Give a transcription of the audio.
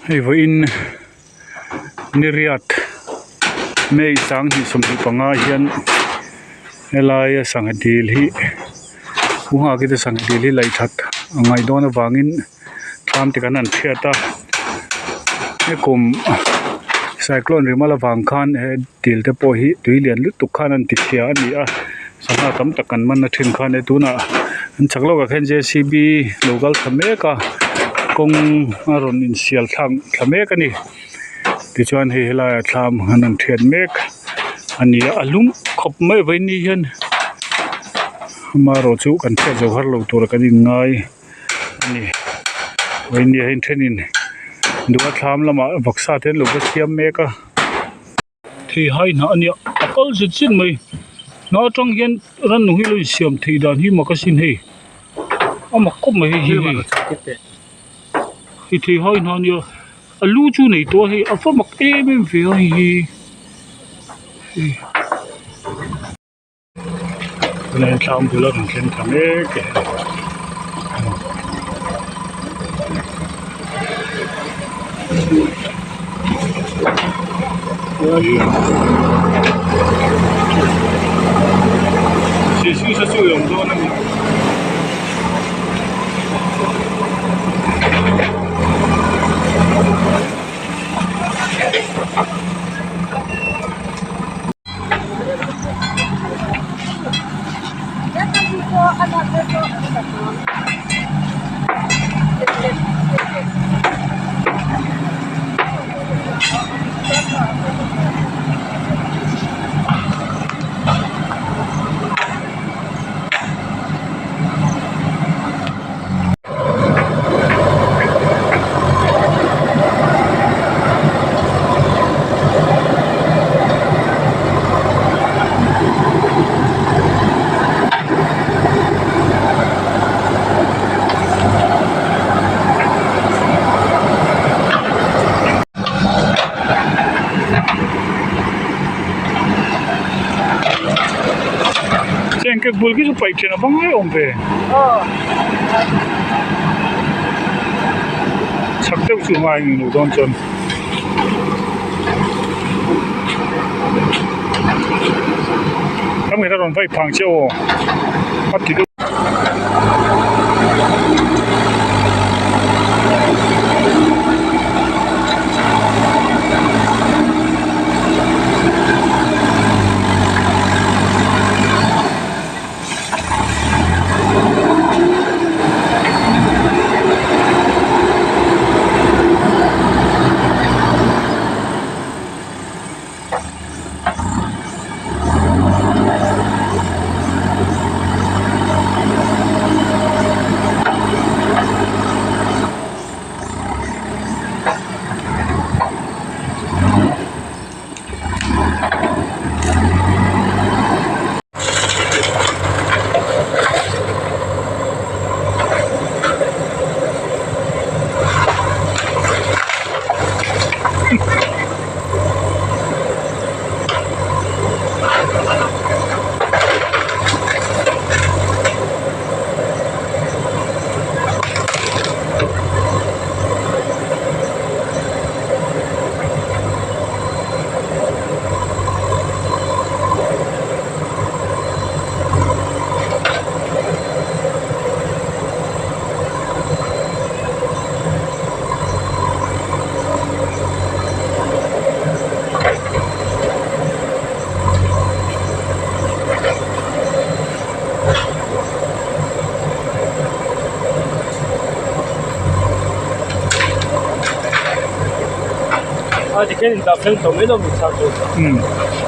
Hei vawiin niriat May sanghnih 25 hian helaia sangha dil hi u nghak te sangha dil hi laih that a ngaih dawn avangin thlam te kan han thiat a he kum cyclone rimal avang khan he dil te pawh hi tui lian lutuk khan an ti chhia a ni a sangha tam tak an man na thin kha a ni tunah an chak lawkah khian j c b lo kal thla mek a kawng a rawn insial thlak thla mek a ni tichuan hei helaiah thlam an rawn thiat mek a ni a a lum khawp mai vawiin hian amaherawhchu kan hriat zo har lo tur kan inngai a ni vawiin ah hian thenin duha thlam lamah vawksa te an lo va siam mek a. Thei hai hnah a nia a kal zet zet mai hnah atang hian rannung hi lo insiam theih dan hi mak asin hei a mak khawp mai hei hi hei thei hai hnah a nia a lu chu nei tawh a hei a va mak em em ve a hei hi. Tunah thlam bul a rawn thleng ta mek e. Chengkek bul khi chu paih then a va ngai awm ve. Chak deuh chu ngai ang lo dawn chuan. Ramnghet a rawn vaih phang che aw a ti deuh. A tikhian in dah fel tawh mai lo mi chak chu. Umm.